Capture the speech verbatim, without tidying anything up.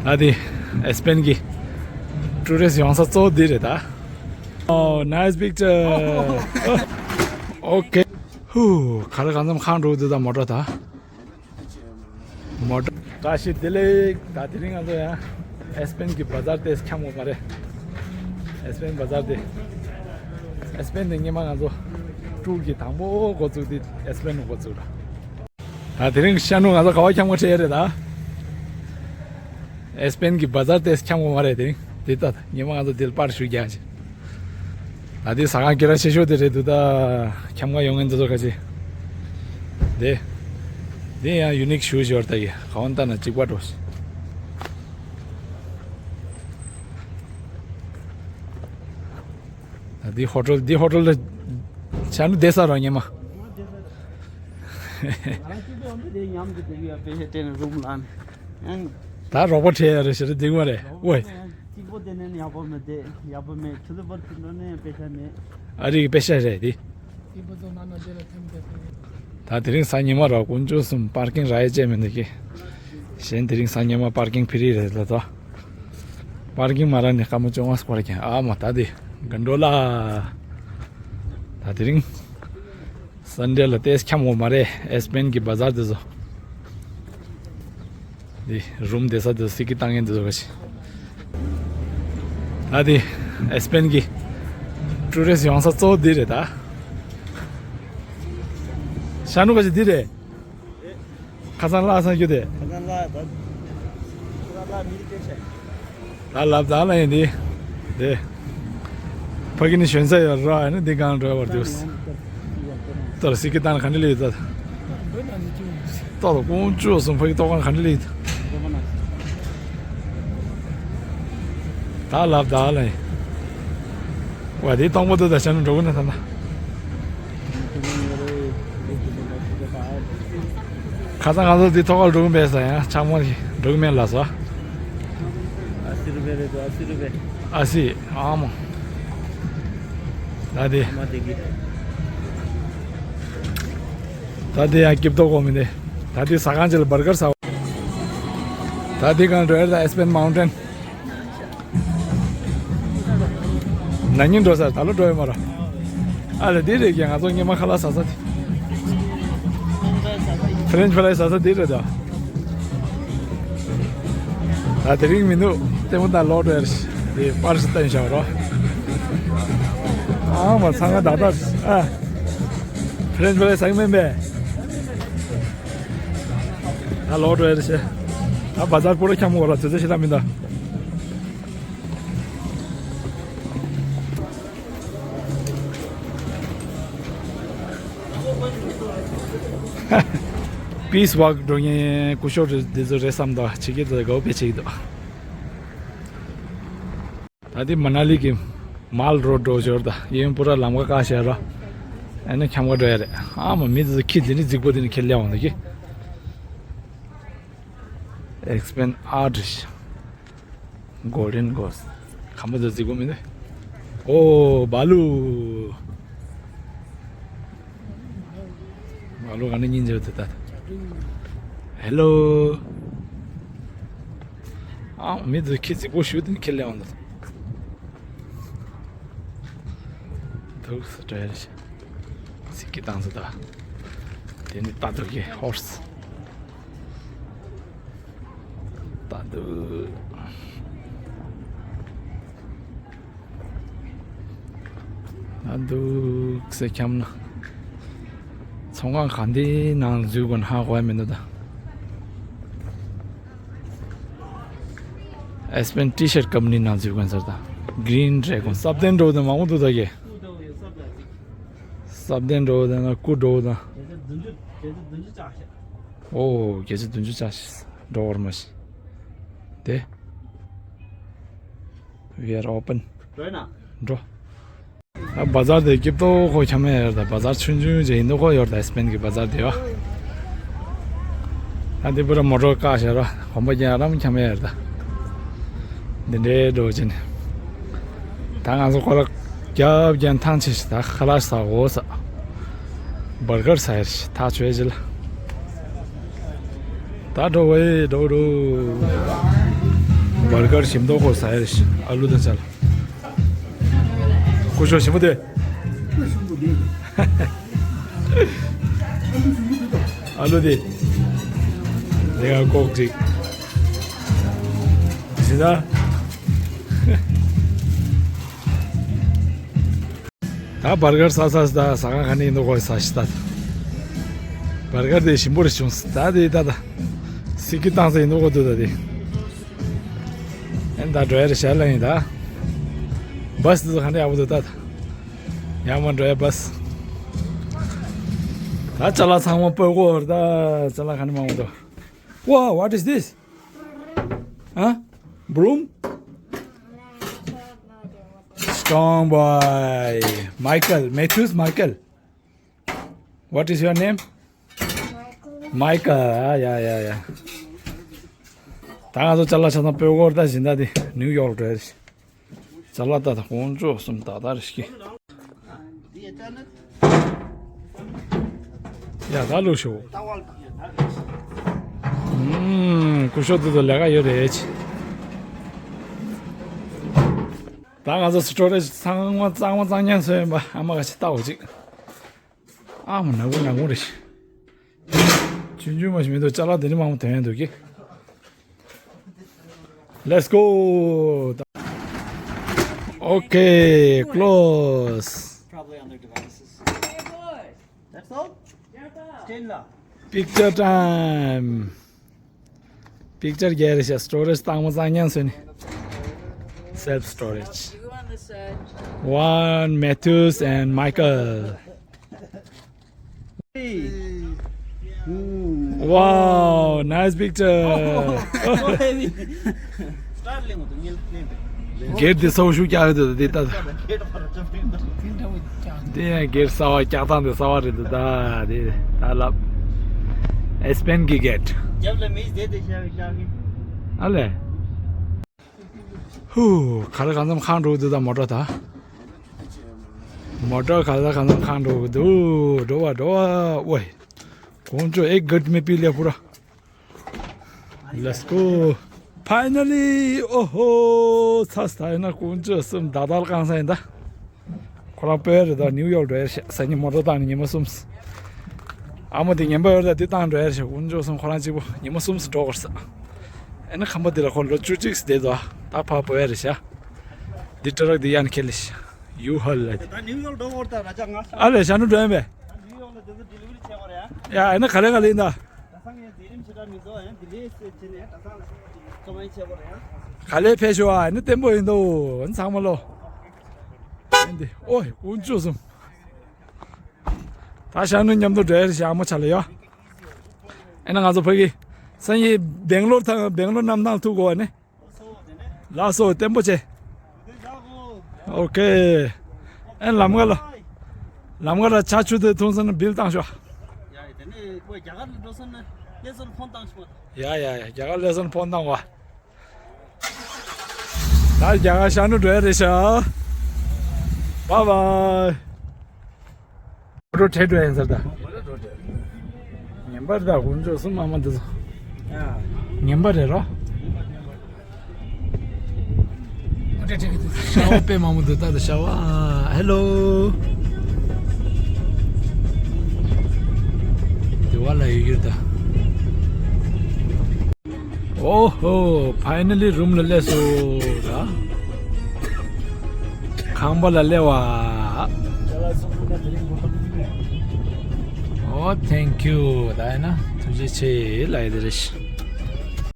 ད་དེ་ཨེ་སི་པན་གྱི་ཊུ་རི་སི་ཊི་ཡོང་ས་གཙོ་བོ་འདི་རེད་ད། Oh, nice picture. Okay. ཧུ། ག་རེ་གང་འཚམ་ཁང་འགྲོ་འདུག་ད་མོ་ཊ་ད། མོ་ཊ། བཀྲ་ཤིས་བདེ་ལེགས། ད་དེ་རིང་ང་ཚོ་ཡང་ཨེ་སི་པན་གྱི་བ་ཛར་དེ་འཁྱམ་དགོས་མ་རེད། ཨེ་སི་པན་བ་ཛར་དེ། ཨེ་སི་པན་དེ་སྔོན་མ་ང་ཚོ་ཊུར་གྱི་དང་པོ་འགོ་བཙུགས་དེ་ཨེ་སི་པན་ནས་འགོ་བཙུགས་ར། ད་དེ་རིང་ཤ་ནུ་ང་ཚོ་ག་བ་འཁྱམ་ག་བྱས་རེད་ད། ཨེ་སི་པན་གྱི་བ་ཛར་དེ་འཁྱམ་དགོས་མ་རེད་དེ་རིང་། དེ་ལྟ་ད་ཉི་མ་ང་ཚོ་དེ་ལ་པར་ཞུ་རྒྱག་ཅིག་ད་དེ་ཟ་ཁང་སྐད་གྲགས་ཆེ་ཤོས་དེ་རེད་འདུག་ད་འཁྱམ་ག་ཡོང་མཁན་དེ་ཚོ་ག་ཅིག་དེ། དེ་ཡང་ཡུ་ནིག་ཞུ་ཞོར་ད་གི་ག་བ་ལྟ་ན་གཅིག་པ་འགྲོ་ཞིག་ད་འདི་ཧོ་ཊེལ་འདི་ཧོ་ཊེལ་ལ་ཆ་ནི་བསྡད་ས་རོ་ཉི་མ། ང་རང་གཅིག་པུ་ཡོང་དུས་དེ་མཉམ་དུ་བསྡད་ཀྱི་ཡོད། པེ་ཤ་སྤྲད་ནས་རུམ་ལ་ནི། ཡང་། ད་རོགས་པ་བྲལ་ཡ་རེད་ཟེར་དེ་མ་རེད་ཝེ། གཅིག་པོ་དེ་ནས་ཡག་པོ་མི་བསྡད། ཡག་པོ་མེད། ཁྱོད་ཚོ་པར་ཚུར་འགྲོ་ནས་པེ་ཤ་མེད། ཨ་རིའི་པེ་ཤ་རེད་དེ། ད་དེ་རིང་གཟའ་ཉི་མ་ར་དཀོན་མཆོག་གསུམ་པར་ཀིང་རག་ཡ་ཅིག་མི་འདུག་གི་གཞན་དེ་རིང་གཟའ་ཉི་མ་པར་ཀིང་ཕི་རི་རེད་ལ་ད། པར་ཀིང་མ་རག་ནས་སྐར་མ་བཅོ་ལྔ་སྐོར་ཀྱང་ཨ་མ་ད་དེ་ག་འགྲོ་ལ། ད་དེ་རིང་སན་ཌེ་ལ་ཏོག་ཙམ་འཁྱམ་དགོས་མ་རེད། ཨེ་སི་པན་གྱི་བ་ཛར་དེ་ཚོ། འདི་རུམ་བསྡད་ས་དེ་སི་ཀི་བཏང་མཁན་དེ་ཚོ་ག་ཅིག་ད་དེ་ཨེ་སི་པན་གྱི་ཊུ་རི་སི་ཊི་ཡོང་ས་གཙོ་བོ་འདི་རེད་ད། ཤ་ནུ་ག་ཅིག་འདི་རེད། ཁ་སང་བརླགས་སོང་རྒྱུ་དེ། ཁ་སང་བརླགས་ད། ཁ་སང་བརླགས་མི་དེ་ཤ། ད་ལབ་ད་ལ་ཡིན་དེ། དེ། ཕ་གི་ནི་ཞོན་ས་ཡོད་ར་ཡིན་ན་འདི་གང་འགྲོ་བར་འདུག་ད་ལ་སི་ཀི་བཏང་ག་འདྲ་ལེགས་ད། ད་ལ་དཀོན་མཆོག་གསུམ་ཕ་གི་ཏོག་གང་ག་འདྲ་ལེགས་ད། ད་ལབ་ད་ལ་ཡིན། ཝ་དེ་སྟོང་པོ་འདུག་ད་ཤ་ནུ་འགྲོ་གི་ན་ད་ན། ཁ་སང་ང་ཚོ་འདི་ཐོག་ཁར་འགྲོ་གི་མེད་ས་ཡང་ཆག་མ་འགྲོ་གི་མེད་ལ་ས། ཨ་སི་རུ་པེ་རེད་འདུག་ཨ་སི་རུ་པེ། ཨ་སི་ཨ་མ། ད་དེ། ཨ་མ་དེ་གི། ད་དེ་ཡང་སྐྱིབས་ཏོག་གོ་མི་འདི། ད་དེ་ཟ་ཁང་ཅིག་ལ་བར་གར་ཟ། ད་དེ་གང་འགྲོ་ཡ་ད་ཨེ་སི་པན་མའུན་ཊེན། ན་ནིང་འགྲོ་ས་ད་ལོ་འགྲོ་ཡོད་མ་རེད། ཨ་ལ་འདི་རེད་ཀྱི་ང་ཚོ་སྔོན་མ་ཁ་ལག་ཟ་ས་དེ། ཕ་རེན་ཆི་ཕ་རའི་ཟ་ས་འདི་རེད་ད། ད་དེ་རིང་མི་འདུག་ལྟད་མོ་ད་ལོག་འགྲོ་ཡ་རེད། དེ་པར་ཞིག་བསྟན་བཞག་རོགས། ཨ་མ་ཚང་མ་ད་ལྟ་ཨ། ཕ་རེན་ཆི་ཕ་རའི་ཟ་གི་མིན་པས། ད་ལོག་འགྲོ་ཡ་རེད་ཤག་ད་བ་ཛར་པུ་ར་འཁྱམ་གོ་ར་དེ་ཚོ་ཞེ་དྲག་མི་འདུག་པིས་ཝག་འགྲོ་མཁན་སྐུ་ཞབས་རེད་འདི་ཚོ་རེད་བསམ་དང་ཕྱི་རྒྱལ་དུ་དགའ་བོ་དཔེ་བྱེད་ཀྱི་འདུག་ད་འདི་མ་ན་ལི་གི་མལ་རོ་འགྲོ་ཞོར་ད་ཡིན་པུ་ར་ལམ་ཁ་བཀག་བཞག་ར། ཨ་ནི་འཁྱམ་ག་འགྲོ་ཡ་རེད། ཨ་མ་མི་དེ་ཚོ་ཁྱི་འདི་ནི་རྫིག་པོ་འདི་ནི་ཁྱེར་སླེབས་འོང་འདུག་གི་ཨེ་སི་པན་ཨར་ཊི། གོལ་ཌེན་གོ་སི། ཁམ་བུ་དེ་རྫིག་པོ་མི་འདུག་ཨོ་བ་ལུ། བ་ལུ་ག་ནས་སྙིང་རྗེ་བ་དེ་ད། ཧེ་ལོ། ཨ་མི་དེ་ཁྱི་རྫིག་པོ་ཞུ་དེ་ནི་ཁྱེར་སླེབས་འོང་འདུག་ཐུགས་སུ་བྲལ་ཞིང་ཚིག་གི་བཏང་ཟེར་ད། དེ་ནི་ལྟ་འདུག་གི་ཧོར་སི། ལྟ་འདུག་ལྟ་འདུག་ཟེར་འཁྱམ་ན། ཚོང་ཁང་ག་འདི་ནང་འཛུལ་དགོས་ན་ཧ་གོ་ཡ་མི་འདུག་ད། ཨེ་སི་པན་ཊི་ཤར་ཊི་ཀམ་པ་ནི་ནང་འཛུལ་མཁན་ཟེར་ད། གི་རིན་ཌི་རེ་གོན་སབ་ལྡན་འགྲོ་དང་མང་པོ་འདུག་ད་གི། སྐུ་འགྲོ་ཡོད་སབ་ལ་ཟིག་སབ་ལྡན་འགྲོ་དང་སྐུ་འགྲོ་དང་། བརྒྱ་ཆ་བདུན་ཅུ་བརྒྱ་ཆ་བདུན་ཅུ་བཅག་ཤག་ཨོ་བརྒྱ་ཆ་བདུན་ཅུ་བཅག་ཤག་འགྲོ་བར་མ་ཤི། དེ། We are open. འགྲོ་ཡིན་ན། འགྲོ། ད་བ་ཛར་དེ་སྐྱིད་པོ་ཁོ་འཁྱམ་ཡ་ཡོད་ད། བ་ཛར་ཆུང་ཆུང་ཅིག་ཡིན་འདུག་ཁོ་ཡོད་ད། ཨེ་སི་པན་གྱི་བ་ཛར་དེ་ཡོ། ད་འདི་པུ་ར་མོ་ཊོ་བཀག་བཞག་ར་གོམ་པ་རྒྱག་རམ་འཁྱམ་ཡ་ཡོད་ད། འདི་འདྲའི་འགྲོ་ཅིན། ད་ང་ཚོ་ཁོ་ར་རྒྱབ་རྒྱབ་ཐང་ཆད་ཤག་ད་ཁ་ལག་ཟ་འོ་ས། བར་གར་ཟ་ཡར་ཤག་ད་ཆོས་ཅི་ལ། ད་འགྲོ་བས་འགྲོ་འགྲོ། བར་གར་ཞིམ་མདོག་ཁོ་ཟ་ཡ་རེད། ཨ་ལུ་དང་ཆ་ལ། སྐུ་ཞབས་ཞིམ་པོ་དེ། ཨ་ལུ་དེ། དེ་ག་ཀོག་ཅིག་ཟིན་ན། ད་བར་གར་ཟ་ཟ་ཟ་ཟ་ཁང་ག་ནས་ཡིན་འདུག་གོ་ཟ་ཤི་ད། བར་གར་དེ་ཞིམ་པོ་རེ་བྱུང་ད་དེ་ད་ད། སི་ཀི་བཏང་ས་ཡིན་འདུག་གོ་དུ་ད་དེ། ཨེ་ད་འགྲོ་ཡ་རེ་ཞལ་ལ་ཡིན་ད། བ་སི་དེ་ཚོ་ག་འདྲ་ཡག་པོ་འདུག་ད་ད། ཡག་མ་འགྲོ་ཡ་བ་སི། ད་ཅ་ལག་ཚང་མ་སྤོས་གོ་ད་ཅ་ལག་ག་འདྲ་མང་པོ་འདུག Wow, what is this? Huh? Broom? Strong boy. Michael. Matthews Michael. What is your name? Michael. Ah, yeah, yeah, yeah. ད་ང་ཚོ་ཅ་ལག་ཆ་ཚང་སྤོས་གོ་ད་བཞིན་ད་དེ་ནིའུ་ཡོག་འགྲོ་ཡ་རེད། ཅ་ལག་ད་ད་དཀོན་མཆོག་གསུམ་ད་ད་རེ་ཤི། ཡ་ད་ལོ་ཤོ། ཨུམ། སྐུ་ཞབས་དེ་ཚོ་ལས་ཀ་ཡོད་རེད། ད་ང་ཚོ་སི་ཊོ་རེ་ཇི་ཚང་མ་གཙང་མ་གཙང་ཉན་སོ་ཡིན་པ་ཨ་མ་ག་ཆེ་ལྟ་འོ་ཅིག་ཨ་མ་ནག་པོ་ནག་པོ་རེད། ཆུང་ཆུང་མ་ཞིག་མི་འདུག་ཅ་ལག་དེ་འདྲ་མང་པོ་ཐོན་ཡ་འདུག་གི། Let's go. Okay, close. Probably on their devices. That's all? Stay in love. Picture time. Picture རྒྱག་རེ་བྱ་སི་ཊོ་རེ་ཇི་གཙང་མ་གཙང་ཉན་སོ་ནི། Self storage. One, Matthews and Michael. Wow, nice picture. སྒེར་དེ་སོག་ཤུགས་རྒྱག་ཡོད་དེ་ད། དེ་ཡང་སྒེར་གསར་བ་རྒྱག་སྟངས་དེ་གསར་བ་རེད་འདུག་ད་དེ་ད་ལབ། ཨེ་སི་པེན་གི་གེ་ཊི། རྒྱབ་ལ་མིས་བསྡད་དེ་ཤ་བའི་ཤ་གི། ཨ་ལས། ཧུ། ག་རེ་གང་འཚམ་ཁང་འགྲོ་འདུག་ད་མོ་ཊ་ད། མོ་ཊ་ག་རེ་གང་འཚམ་ཁང་འགྲོ་འདུག་འགྲོ་བ་འགྲོ་བ་ཝེ། དཀོན་མཆོག་ཨེ་གེ་ཊི་མེ་པི་ལེ་པུ་ར། Let's go. Finally. ཨོ་ཧོ། ཚ་ས་ཡིན་ན་དཀོན་མཆོག་གསུམ་ད་ད་ལ་གང་ས་ཡིན་ད། ཁོ་རང་སྤོས་རེད་ད་ནིའུ་ཡོག་འགྲོ་ཡ་ཤ་ས་ཉིན་མོ་ཊ་བཏང་ནས་ཉི་མ་གསུམ། ཨ་མ་དེ་ངན་པ་ཡོད་ད་དེ་བཏང་འགྲོ་ཡ་ཤ་དཀོན་མཆོག་གསུམ་ཁོ་རང་གཅིག་པོ་ཉི་མ་གསུམ་སུ་འགྲོ་དགོས་ས། ཨེ་ན་ཁམས་པ་དེ་ལ་ཁོ་ལོ་བཅུ་གཅིག་སུ་བསྡད་དོ་ད་ཕ་སྤོས་ཡ་རེད་ཤ། འདི་ཊ་རག་འདི་ཡན་ཁེ་ལི་ཤ། ཡུ་ཧལ་ལ། ད་ནིའུ་ཡོག་འགྲོ་དགོས་ད་ར་ཅག་ང་ཤ། ཨ་ལས་ཤ་ནུ་འགྲོ་ཡིན་པས། ད་ནིའུ་ཡོག་ལ་དེ་ཚོ་ཌི་ལི་ཝ་རི་བྱེད་དགོས་རེད་ཡ། ཡ་ཨེ་ན་ག་ལེ་ག་ལེ་ཡིན་ད། ད་སང་ངས་དེ་རིམ་ཆེ་དྲག་མི་འདུག་ཡང་དེ་ལས་སེ་བྱེད་ནས་ད་སང་ལ་སོང་བ་དེ་ནས་ཀ་མ་ཡིན་བྱེད་དགོས་རེད་ཡ། ག་ལེ་ཕེབས་ཤོག་ཨ་ནི་བརྟན་པོ་ཡིན་འདུག་ཨ་ནི་ཚང་མ་ལོ། ཨེ་འདི་ཨོ་ཡ་དཀོན་མཆོག་གསུམ། ད་ཤ་ནུ་མཉམ་དུ་འགྲོ་ཡ་རེད་ཤག་ཨ་མ་ཆ་ལ་ཡ། ཨེ་ན་ང་ཚོ་ཕ་གི་སང་ཉིན་སྦེང་ལོར་ཐང་སྦེང་ལོར་གནམ་ཐང་ཐུག་གོ་ཨ་ནི། ལགས་སོ་བརྟན་པོ་བྱེད། ཨོ་ཀེ། ཨེ་ལམ་ཁ་ལ། ལམ་ཁ་ལ་ཆར་ཆུ་དེ་འཐུང་སོང་ན་བིལ་བཏང་ཤོག་ཡ་ཡ་དེ་ནས་ཁོ་རྒྱ་གར་ལ་འགྲོ་སོང་ན་ལས་སོང་ཕོན་བཏང་ཤོག་ཡ་ཡ་ཡ་རྒྱ་གར་ལས་སོང་ཕོན་བཏང་བ། ད་རྒྱ་གར་ཤར་ནུབ་འགྲོ་ཡ་རེད་ཤག་བཱའི་བཱའི། མོ་ཊ་བྲོས་འགྲོ་ཡིན་ཟེར་ད། ངན་པ་རེད་ད་དཀོན་མཆོག་གསུམ་མ་མ་འདི་ཚོ། ངན་པ་རེད་རོ། ཤ་བ་དཔེ་མང་པོ་འདུག་ད་ད་ཤ་བ། ཧེ་ལོ། དེ་བ་ལ་ཡོད་ཡོད་ད། ཨོ་ཧོ། ཕའི་ནལ་ལི་རུམ་ལ་སླེབས་སོང་ད། ཁང་པ་ལ་སླེབས་པ། ཨོ་ཐེང་ཀིའུ། ད་ཡིན་ན་ཐུགས་རྗེ་ཆེ་ལབ་ཡ་དེ་རེད།